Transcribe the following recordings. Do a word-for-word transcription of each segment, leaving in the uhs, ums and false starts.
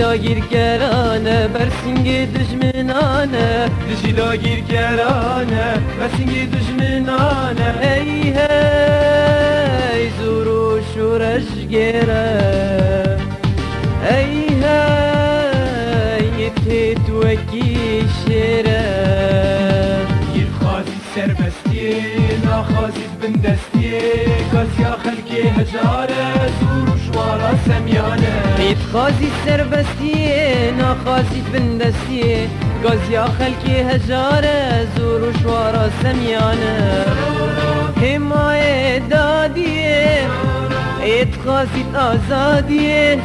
Dagîrkerane, bersîngê dijminane. Dijî dagîrkerane, bersîngê dijminane. Ey hey, zor û şoreş gêre. Ey hey, yê têt wekî şêre. Yê dixwazî serbestiyê, naxwazî bindestiyê, gaziya xelkê hejar e, zor û şwara semyan e. Yê dixwazî serbestiyê, naxwazî bindestiyê, gaziya xelkê hejar e, zor û şwara semyan e. Hêmayê dadiyê, yê dixwazî azadiyê,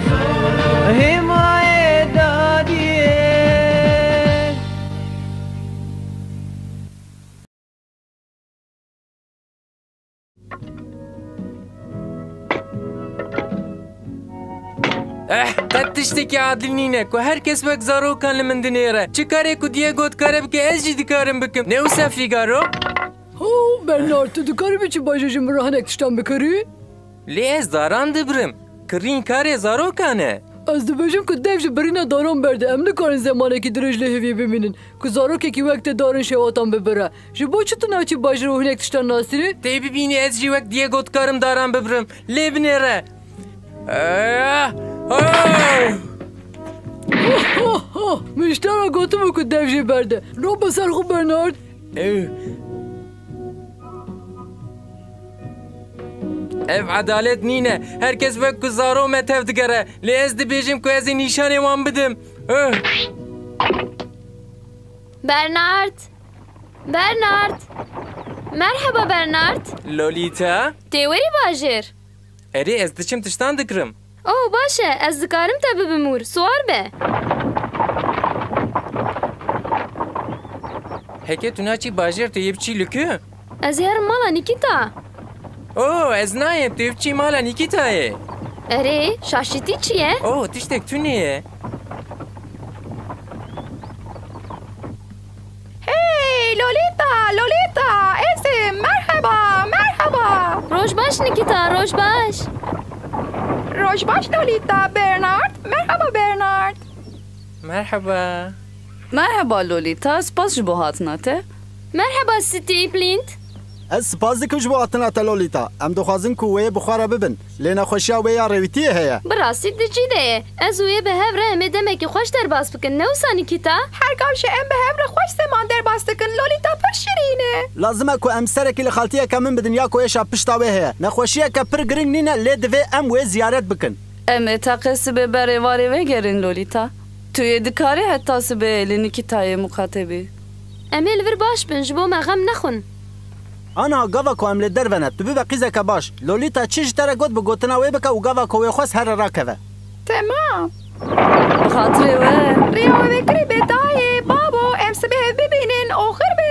hêmayê dadiyê. Eh, qet tiştekî adil nîne ku her kes wek zarokan li min dinêre. Çi karê ku diyê got kare bike, ez jî dikarim bikim. Ne wisa Fîgaro? Ho, Bernard, tu dikarî biçî bajêr ji min re hinek tiştan bikarî? Lê ez daran dibirim. Kirîn karê zarokan e. Ez dibêjim ku dev ji birîna daran berde. Em nikarin zemanekî dirêj li hêviyê bimînin. Ku zarokekî wek te darên şewatan bibire. Ji bo çi tu naçî bajêr û hinek tiştan nasînî? Tê bibînî ez jî wek diyê got karim daran bibirim. Lê binêre. Ah! Ah! Min ji te re gotibû ku dev jê berde. Ro bi ser xwe Bernard. Ew. Ev edalet nîne. Her kes wek ku zaro me tev digere. Lê ez dibêjim ku ez ê nîşanê wan bidim. Öh! Bernard! Bernard! Merheba Bernard! Lolita? Tê werî bajêr? Erê, ez diçim tiştan dikirim. Oh, baş e, ez dikarim te bibim wir. Siwar be. Heke tu naçî bajêr, tu yê biçî li ku? Ez ê herim mala Nikita. Oh, ez nayêm, tu yê biçî mala Nikitayê. Erê, şaşîtî çi ye? Oh, tiştek tune ye. Hey, Lolita, Lolita, ez im, merheba, merheba. Roj baş Nikita, roj baş. Roj baş Lolita, Bernard, merheba Bernard. Merheba. Merheba Lolita, spas ji bo hatina te. Merheba Steve Lind. Ez spas dikim ji bo hatina te Lolita. Em dixwazin ku wê bi xwe re bibin. Lê nexweşiya wê ya rêwîtiyê heye. Bi rastî di cî de ye. Ez û wê bi hev re em ê demekî xweş derbas bikin, ne wisa Nikita? Her gav jî em bi hev re xweş zeman derbas dikin. Lolita pir şirîn e. Lazim e ku em serekî li xaltiyeke min bidin ya ku êşa pişta wê heye. Nexweşiyeke pir girîng nîne, lê divê em wê ziyaret bikin. Em ê teqe sibê berê warê vegerin Lolita. Tu yê dikarî heta sibê li Nikitayê muqate bî. Em ê li vir baş bin, ji bo me xem nexwin. Ana, gava ku em li derve ne, tu bibe qîzeke baş. Lolita çi ji te re got, bi gotina wê bike û gava ku wê xwest here rakeve. Temam. Bi xatirê we. Riya we vekirî be dayê, babo, em sibê hev bibînin, oxir be.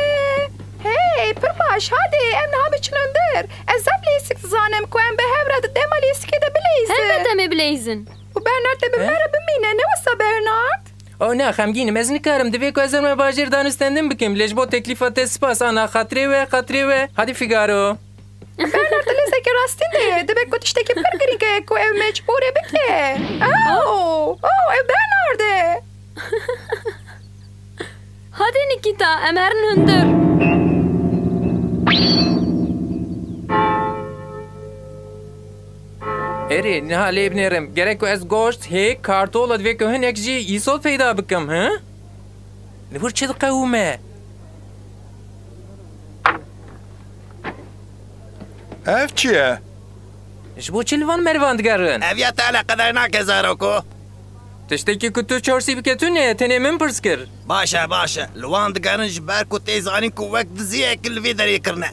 Hey, pir baş, hadê, em niha biçin hundir. Ez zaf lîstik dizanim ku em bi hev re di dema lîstikê de bileyzin. Helbet em ê bileyzin. Û Bernard dê bi me re bimîne, ne wisa Bernard? Oh na, xemgîn im, ez nikarim, divê ku ez herime bajêr danûstendin bikim, lê ji bo teklîfa te spas, ana, xatirê we, xatirê we. Hadî Fîgaro. Bernard, tu lêzeke rastîn de ye, dibe ku tiştekî pir girîng heye ku ew mecbûr e bike. Oh, oh, ew Bernard e. Hadi Nikita, em herin hundir. Erê, niha lê binêrim. Gerek ku ez goşt, hêk, kartola divê ku hinek jî îsot peyda bikim, he? Li wir çi diqewime? Ev çi ye? Ji bo çi li van merivan digerin? Ev ya te eleqedar nake, zaroko. Tiştekî ku tu çorsî bike tune ye, tenê min pirs kir. Baş e, baş e. Li wan digerin ji ber ku tê zanîn ku wek diziyek li vê derê kirine.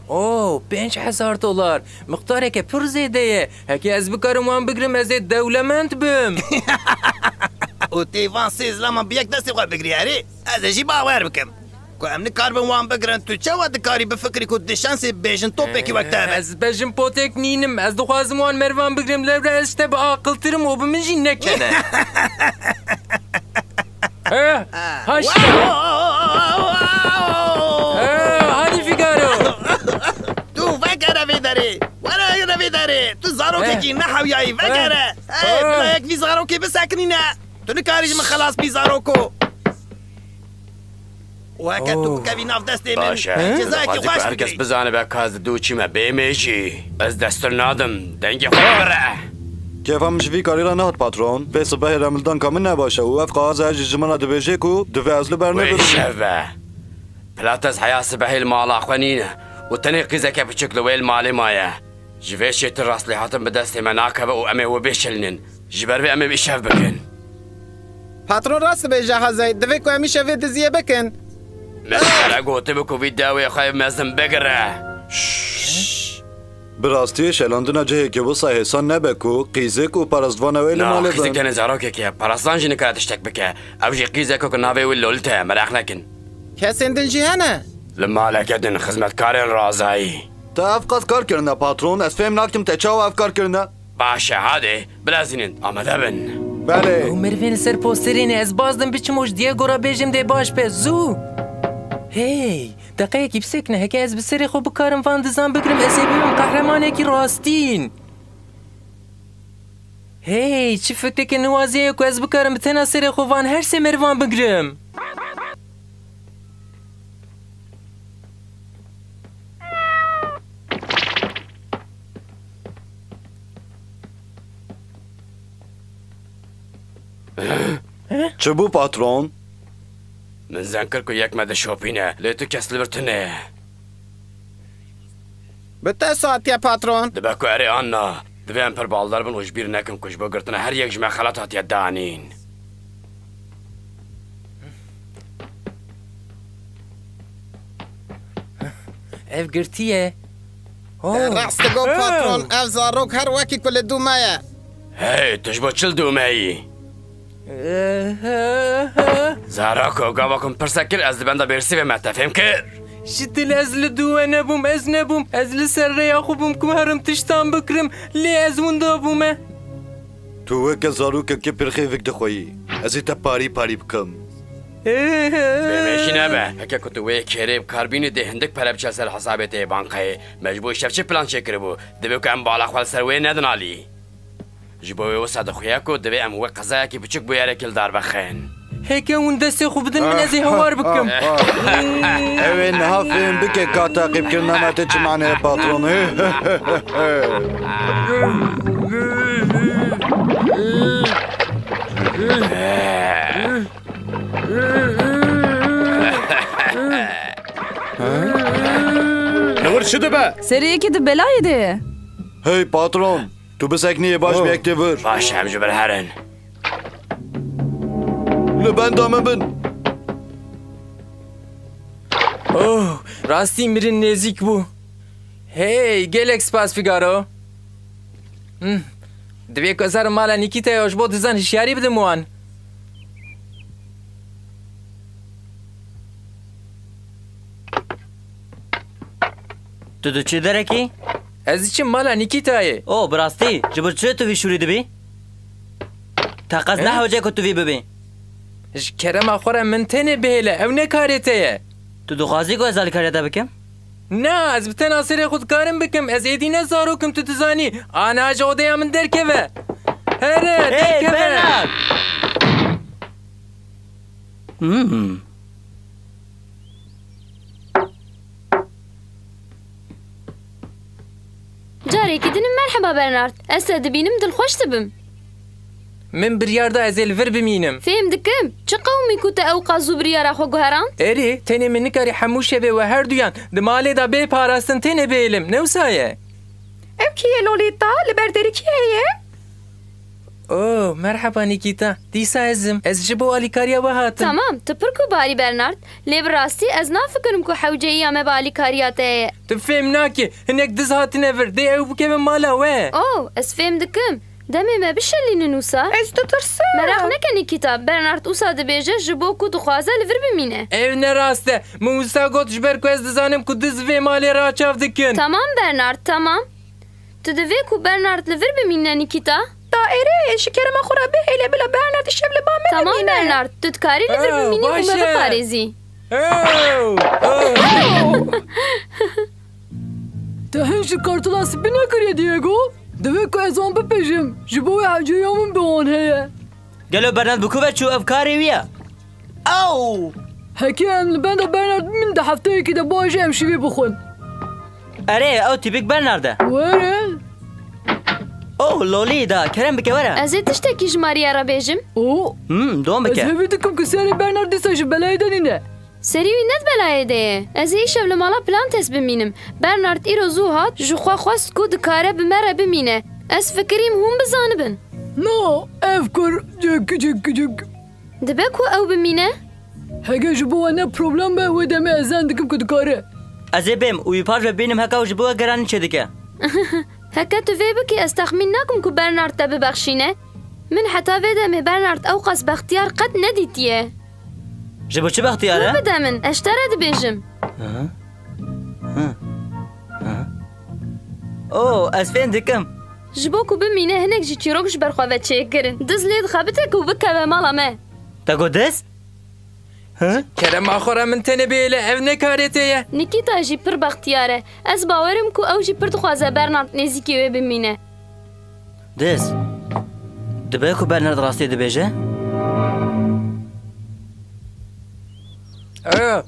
Oh, pênc hezar dolar. Miqdareke pir zêde ye. Heke ez bikarim wan bigrim, ez ê dewlemend bim. Û tê van sê zilaman bi yek destê xwe bigirî, erê? Ez ê jî bawer bikim. Ku em nikaribin wan bigirin, tu çawa dikarî bifikirî ku dişansê bêjin topekî wek te hebe? Ez bejin potek nînim. Ez dixwazim wan merivan bigirim, lewre ez ji te bi aqiltir im û bi min jî nekene. Eh, haşt. Wow! Eh, hadi Figaro. Tu vekere vê derê. Were vê derê. Tu zarokekî Eh. nehewiyayî, vekere. Eh. Eh, Eh. bila yek vî zarokê bisekinîne. Tu nikarî ji min xelas bî, zaroko. Weke tu Oh. bikevî nav destê min, Baş e. cezayekî Dixwazî ku xweş her kes bigirî. bizanibe ka ez li dû çi me bê mêjî. Ez destur nadim. Dengê xwe bibire. Kêfa min ji vî karî re nehat, patron. Vê sibehê remildanka min nebaş e û ev qaza jî ji min re dibêje ku divê ez li ber Wê nebirim. şev be. Pilates heya sibehê li mala xwe nîne û tenê qîzeke piçûk li wê li malê maye. Ji vê çêtir rastlihatin bi destê me nakeve û em ê wê bêşelînin. Ji ber vê em ê îşev bikin. Patron rast dibêje Hazey, divê ku em îşev vê diziyê bikin. Min ji te re gotibû ku vî dewê xwe mezin bigire. Bi rastî şelandina cihekî wisa hêsan nebe ku qîzik û parastvana wê li Na, malê qîzik bin. tenê zarokekê ye. Parastvan jî nikare tiştek bike. Ew jî qîzek e ku navê wî Lolita ye, meraq nekin. Kesên din jî hene? Li maleke din xizmetkarên razayî. Te ev qas kar kirine, patron? Ez fêm nakim te çawa ev kar kirine. Baş e, hadê, bilezînin, amade bin. Belê. Ew merivên li ser posterê ne, ez baz dim biçim û ji Diego re bêjim dê baş be, zû. Hey, deqeyekî bisekine, heke ez bi serê xwe bikarim van dizan bigrim, ez ê bibim qehremanekî rastîn. Hey, çi fikreke niwazî ye ku ez bikarim bi tena serê xwe van her sê merivan bigrim? Çi bû, patron? Min zen kir ku yek me dişopîne, lê tu kes li vir tune ye. Bi te satiye, patron. Dibe ku erê an na. Divê em pir baldar bin û ji bîr nekin ku ji bo girtina her yek ji me xelat hatiye danîn. Ev girtiye. Oh. Te rast digot, Oh. patron. Ev zarok her wekî ku li dû me ye. Hey, tu ji bo çi li dû me yî? Zaroko, gava ku min pirse kir, ez li benda bêrsîvê me, te fêm kir? Ji dil ez li dû we nebûm, ez nebûm. Ez li ser rêya xwe bûm ku herim tiştan bikirim, lê ez winda bûme. Tu weke zarokekî pirxêvik dixweyî. Ez ê te parî parî bikim. Bêmêjî nebe. Heke ku tu wê kêrê bi kar bînî, dê hindik pere biçe ser hesabê te yê bankayê. Me ji bo îşev çi plan çêkiribû? Divê ku em bala xwe li ser wê nedin alî. Ji bo wê wisa dixuye ku divê em wek qezayekî biçûk bûyerekî li dar bixin. Heke hûn destê xwe bidin min, ez ê hewar bikim. Ew ê niha fêm bike ka teqîbkirina me te çi mane ye, patron. Li wir çi dibe? Serê yekê di belayê de ye. Hey patron, tu bisekniyê baş Oh. bi yek tê vir. Baş, em ji vir herin. Li benda min bin. Oh, rastî mirin nêzîk bû. Hey, gelek spas, Figaro. Hmm. Divê ku ez herim mala Nîkîtayê ji bo dizan hişyarî bidim wan. Tu diçî derekî? Ez diçim mala Nîkîtayê. O, bi rastî, ji bo çi tu vî şûrî dibî? Te qas He? nehewce ku tu vî bibî. Ji kerema xwe re min tenê bihêle, ew ne karê te ye. Tu dixwazî ku ez alîkariya te bikim? Na, ez bi tena serê xwe dikarim bikim. Ez êdî ne zarok im, tu dizanî. Ana ji odeya min derkeve. Here, Hey, derkeve. Bernard! Hmm. Carekî din merheba Bernard. Ez te dibînim dilxweş dibim. Min biryar da ez ê li vir bimînim. Fêm dikim. Çi qewimî ku te ewqas zû biryara xwe guherand? Erê, tenê min nikarî hemû şevê we herduyan di malê de bê parastin tenê bêlim. Ne wisa ye? Ev kî ye Lolita? Li ber derî kî heye? Oh, merheba Nikita. Dîsa ez im. Ez ji bo alîkariya we hatim. Tamam, tu pir ku barî Bernard. Lê bi rastî ez nafikirim ku hewceyiya me bi alîkariya te ye. Tu fêm nakî. Hinek diz hatine vir. Dê ew bikeve mala we. Oh, ez fêm dikim. Demê me bişelînin wisa. Ez ditirsim. Meraq neke Nikita. Bernard wisa dibêje ji bo ku dixwaze li vir bimîne. Ev ne rast e. Min wisa got ji ber ku ez dizanim ku diz vê malê raçav dikin. Tamam Bernard, tamam. Tu divê ku Bernard li vir bimîne, Nikita? Daîre, ji kerema xwe re bihêle bila Bernard îşev li ba me Tamam bimîne. Bernard, tu dikarî li vir Ew, bimînî û baş me e. biparêzî. Ew, ew. Te hin ji kartila spî nekiriye, Diego? Divê ku ez wan bipejim. Ji bo wê hewceya min bi wan heye. Gelo Bernard bi ku ve çû, ev karê wî ye? Ew! Heke em li benda Bernard bimîn, di hefteyekî de baş e em şivî bixwin. Erê, ew tîpik Bernard e. Were. Oh, Lolî da, kerem bike were. Ez ê tiştekî ji Mariya re bêjim. Oh. Hmm, dom bike. Ez hêvî dikim ku serê Bernard dîsa ji belayê de nîne. Serî wî ne di belayê de ye. Ez ê îşev li mala Plantes bimînim. Bernard îro zû hat, ji xwe xwest ku dikare bi me re bimîne. Ez fikirîm hûn bizanibin. Na, ev kur cik cik cik. Dibe ku ew bimîne? Heke ji bo we ne problem be, wê demê ez zen dikim ku dikare. Ez ê bêm û wî paş ve bînim heke ew ji bo we geranî çêdike. Heke tu vê bikî, ez texmîn nakim ku Bernard te bibexşîne. Min heta vê demê Bernard ewqas bextiyar qet nedîtiye. Ji bo çi bextiyar e? Hûn bide min, ez ji te re dibêjim. Hı? Hı? Hı? Oh, ez fêm dikim. Ji bo ku bimîne, hinek jî çîrok ji ber xwe ve çêkirin. Diz lê dixebite ku bikeve mala me. Te got diz? Hı? Kerema xwe re min tenê bihêle, ev ne karê te ye. Nikîta jî pir bextiyar e. Ez bawer im ku ew jî pir dixwaze Bernard nêzîkî wê bimîne. Diz, dibe ku Bernard rastî dibêje? Oh,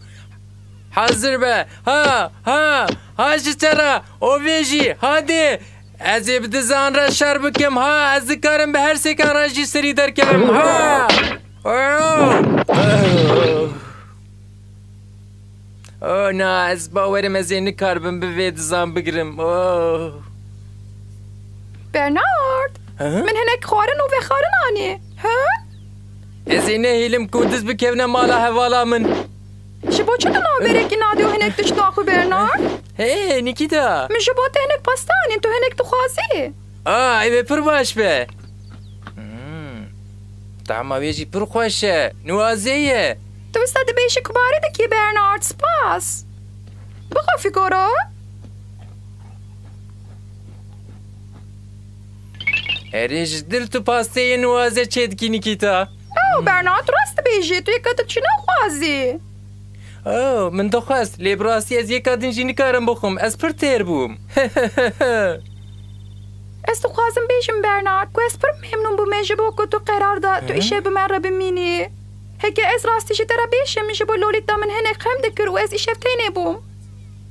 hazir be. Ha, ha, ha ji te re. O vê jî, hadê. Ez ê bi dizan re şer bikim. Ha, ez dikarim bi her sêkan re jî serî derkevim. Ha! Oh! Oh, na, ez bawerim ez ê nikaribim bi vê dizan bigirim. Oh. Bernard, Hı? Min hinek xwarin û vexwarin anî. Hı? Ez ê nehêlim ku diz bikevine mala hevala min. Ji bo çi tu navberekî nadî û hinek tişt naxwî, Bernard? Hey, Nikîta. Min ji bo te hinek pasta anîn, tu hinek dixwazî? A, ev ê pir baş be. Hmm. Tahma wê jî pir xweş e. Nuwazê ye. Tu wisa dibêjî ku barî dikî, Bernard. Spas. Bixwe fîgoro. Erê, ji dil tu pasteyê nuwaze çêdikî, Nikîta. Oh, Bernard, rast dibêjî. Tu yeka tu çi naxwazî? Oh, min dixwest, lê bi rastî ez yeka din jî nikarim bixwim. Ez pir têr bûm. Ez dixwazim bêjim, Bernard, ku ez pir memnûn bûme ji bo ku tu qerar da tu Hı? îşev bi me re bimînî. Heke ez rastî ji te re bêjim, ji bo Lolita min hinek xem dikir û ez îşev tenê bûm.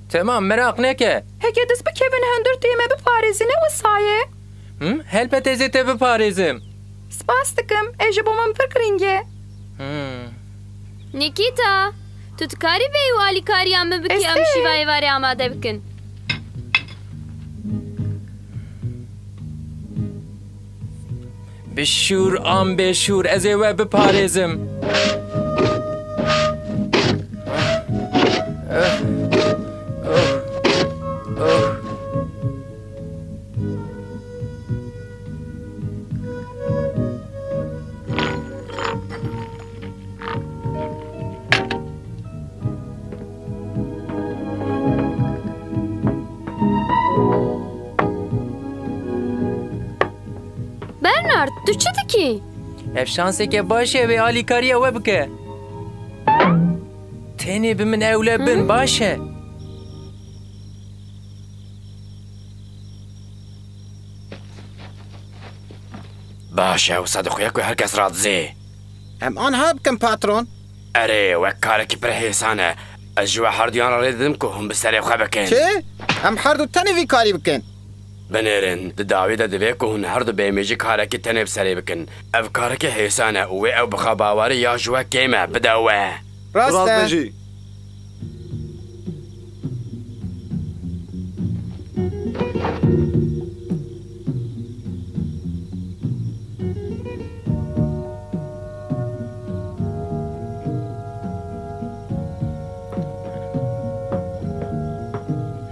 Temam, meraq neke. Heke diz bikevin hundir, tu yê me biparêzî, ne wisa ye? Hı? Helbet ez ê te biparêzim. Spas dikim, ev ji bo min pir girîng e. Hı. Nikîta, tu dikarî bêyî û alîkariya min bikî, Ez em ê. şîva êvarê amade bikin. Bi şûr an bê şûr ez ê we biparêzim. Bernard, tu çi dikî? Ev şanseke baş e, wê alîkariya we bike. Tenê bi min ewle bin, Hı? baş e. Baş e, wisa dixuye ku her kes radizê. Em anha bikin, patron. Erê, wek karekî pir hêsan e. Ez ji we herduyan re rê didim ku hûn bi serê xwe bikin. Çi? Em herdu tenê vî karî bikin. Binêrin, di dawî de divê ku hûn herdu bêmîjî karekî tenê bi serê bikin. Ev karekî hêsan e û wê ew bi xwe bawerî ya ji we kêm e, bide we. Rast e. Rast e jî.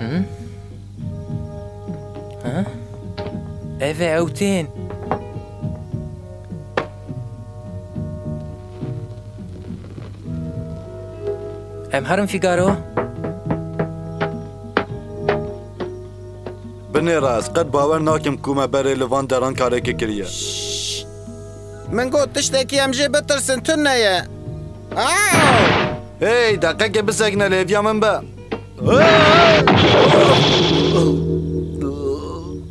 Hı? Ha? Ev e, ew tên. Em herin, Fîgaro. Binêre, ez qet bawer nakim ku me berê li van deran karekî kiriye. Şşş! Min got tiştekî em jê bitirsin tune ye. Aw! Hey, deqekê bisekine, lêviya min be.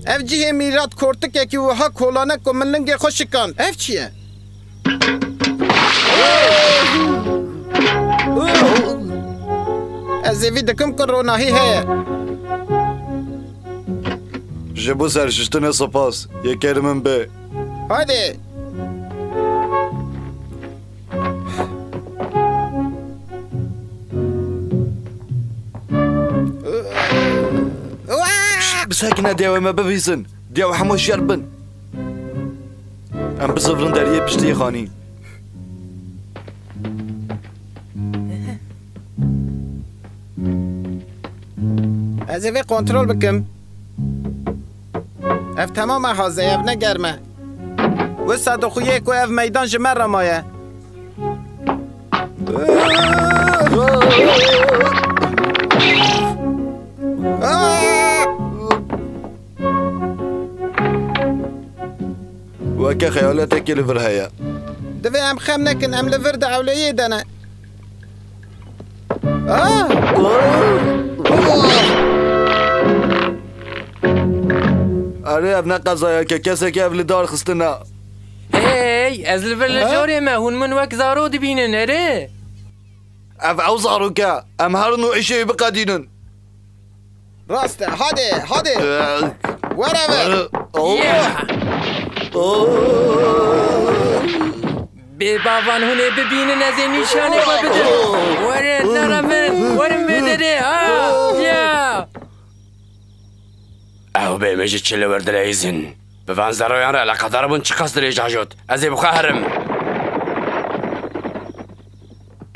Ev cihê mîrat kortikekî wiha kolane ku min lingê xwe şikand. Ev çi ye? Ez ê vî dikim ku ronahî heye. Ji bo serşiştinê spas. Yê kerê min bê. Hadi. Pişt, bisekine, dêwê me bibîsin. Dêw hemû şer bin. Em bizivirin deriyê piştî xanî. Ez ê vê kontrol bikim. Ev temam e hazê, ev ne germ e. Wisa dixuye ku ev meydan ji me re maye. Weke xeyaletekî li vir heye. Divê em xem nekin, em li vir di ewleyê de ne. Ah! Erê, ev ne qezayeke, kesekî ev li dar xistine. Hey, ez li vir li Ha? jorê me, hûn min wek zaro dibînin, erê? Ev ew zarok e. Em herin û îşê wî biqedînin. Rast e, hadi, hadi. Were vir. Oh. Yeah. Oh. Bê bavan hûn ê bibînin, ez ê nîşanê xwe bidim. Were, nere vir, werin vê derê. Ah, yeah. Ew bê min ji çi li wir dileyîzin? Bi van zeroyan re eleqedar bûn çiqas dirêj ajot. Ez ê bi xwe herim.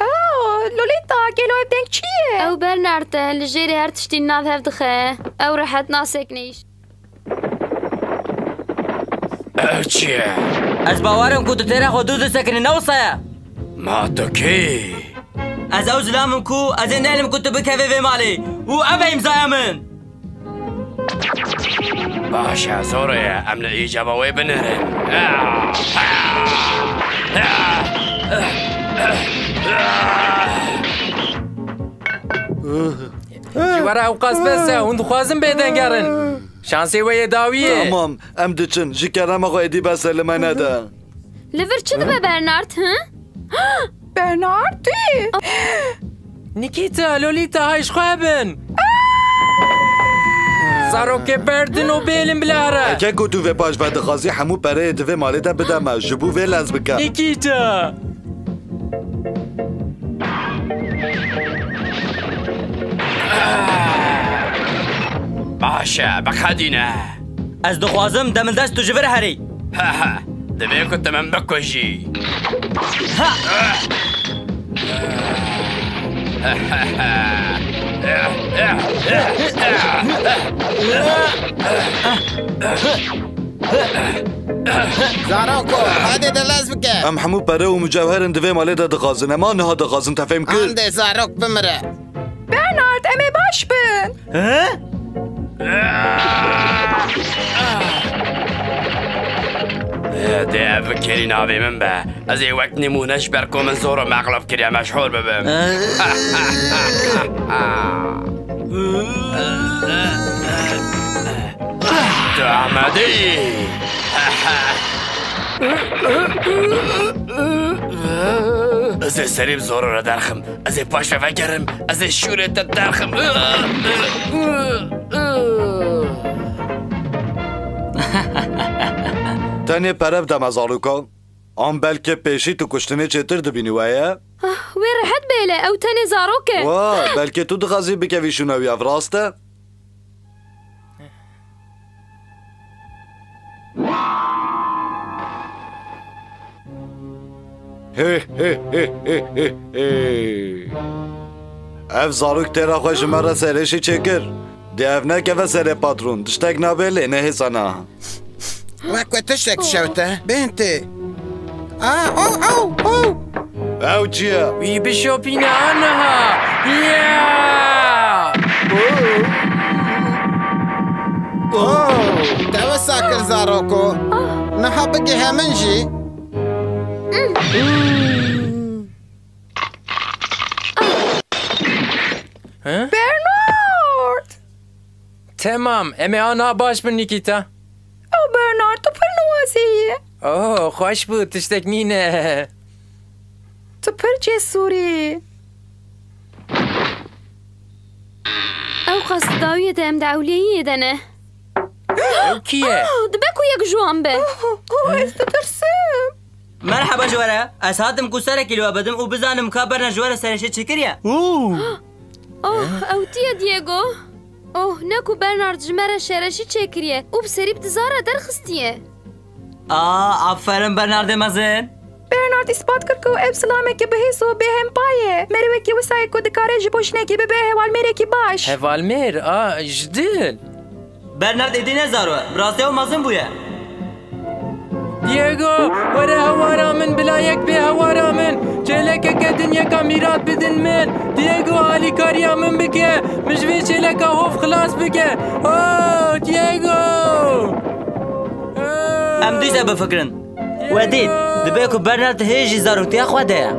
Oh, Lolita, gelo ev deng çi ye? Ew Bernard e, li jêrê her tiştî nav hev dixe. Ew rehet nasekine îş. Ev çi ye? Ez bawer im ku tu têra xwe dû disekine, ne wisa ye? Ma tu kî? Ez ew zilam im ku ez ê nehelim ku tu bikevê vê malê. Û ev e îmzaya min. Baş e, zor e, em li îcaba wê binêrin. Ji we re ewqas bes e, hûn dixwazin bêdeng herin. Şansê we yê dawiyê. Tamam, em diçin. Ji kerema xwe êdî bes e, li me nede. Li vir çi dibe Bernard, hi? Bernard, tu yî? Nikîta, Lolita, hay ji xwe bin. Zarokê berdin û bêlin bila here. Heke ku tu vê paş vedixwazî, hemû pereyê di vê malê de bide me, ji bo vê lez bike. Nikîta. Baş e, biqedîne. Ez dixwazim demildest tu ji vir herî. Ha, ha. Divê ku tu min bikujî. Ha! Zaroko, hadi de lez bike. Em hemû pere û mucewherin di vê malê de dixwazin. Em a niha dixwazin, te fêm kir? Hande zarok bimire. Bernard, em ê baş bin. He? Dê ev kêrî navê min be. Ez ê wek nîmûne ji ber ku min zor û mexluf kiriye meşhûr bibim. Tu amadeyî? Ez ê serî bi zorê re derxim. Ez ê paş ve vegerim. Ez ê şûrê te derxim. Tenê pere bide me, zarûka. An belkê pêşî tu kuştinê çêtir dibînî, we ye? Ah, wê rehet bêle, ew tenê zarok e. Wa, belkê tu dixwazî bikevî şûna wî, ev rast e? Hê, hê, hê, hê, hê, hê. Ev zarok têra xwe ji me re serêşî çêkir. Dê ev nekeve serê patron. Tiştek nabe lê nehêsana. Wek ku tiştek şewte, bên tê. Ah, oh, oh, oh. Ew çi ye? Wî bişopîne aniha. Ya! Oh, te wisa kir zaroko. Niha bigihe min jî. He? Bernard! Temam, em ê ana baş bin, Nikita. Oh, Bernard, tu pir nuwazî yî. Oh, xweş bû, tiştek nîne. Tu pir cesûr î. Ew qas di dawiyê de em di ewleyiyê de ne. Ew kî ye? Ah, dibe ku yek ji wan be. Oh, oh, ez ditirsim. Merheba ji we re. Ez hatim ku serekî li we bidim û bizanim ka Bernard ji we re serê çi kiriye. Û Oh, ew tî ye Diego. Oh, ne ku Bernard ji me re şereşî çêkiriye û bi serî bi diza re derxistiye. Aa, aferin Bernardê mezin. Bernard îspat kir ku ew zilamekî bihêz û bêhempa ye. Merivekî wisa ye ku dikare ji bo jinekê bibe hevalmêrekî baş. Hevalmêr, a, ji dil. Bernard êdî ne zaro ye. Bi rastî ew mezin bûye. Diego, were hewara min bila yek bê hewara min. Çêlekeke din yeka mîrat bidin min. Diego, alîkariya min bike. Min ji vê çêleka hov xilas bike. Oh, Diego! Em dîse bifikirin. We dît, dibê ku Bernard hê jî zarotiya xwe de ye.